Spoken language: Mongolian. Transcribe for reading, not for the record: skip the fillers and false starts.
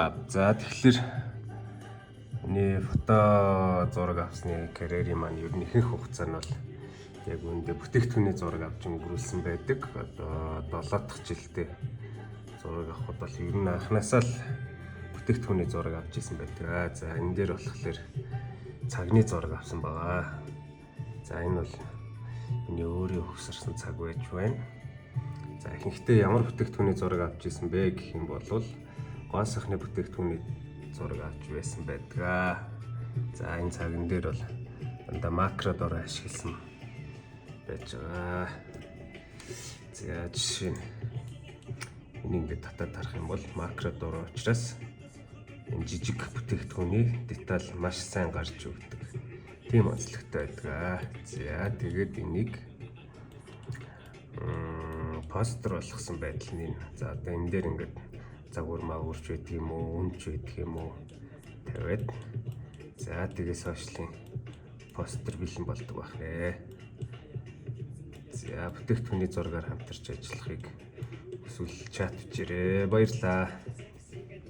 Up. За, тэгэхээр миний фото зураг авсны карьерийн маань ер нь ихэнх хугацаа нь бол яг үүндээ бүтээгдэхүүний зураг авч өнгөрүүлсэн байдаг. Одоо 7 дахь жилдээ зураг авахд бол ер нь анханасаа л бүтээгдэхүүний зураг авч исэн байдаг. За, энэ дээр болохоор цагны зураг авсан байгаа. За, энэ бол миний өөрийн хөвсөрсөн цаг байж байна. За, ихэнхдээ ямар бүтээгдэхүүний зураг авч исэн бэ гэх юм бол гоо сайхны бүтээгдэхүүний зураг авч байсан байдаг. За, энэ цаган дээр бол дандаа макро дор ашигласан байж байгаа. За, жишээ нь энийг ингээд татаад харах юм бол макро дор учраас энэ жижиг бүтээгдэхүүний деталь маш сайн гарч өгдөг. Тийм онцлогтой байдаг. За, тэгээд энийг постэр болгосон байдал нь. За, одоо энэ дээр ингээд загвар магварч байдаг юм уу, үнч байдаг юм уу тавиад, за, тэгээ social ын постэр бэлэн болдог байх нэ. За, бүтээгдэхүүний зургаар хамтарч ажиллахыг хүсвэл чат бичээрэй. Баярлалаа.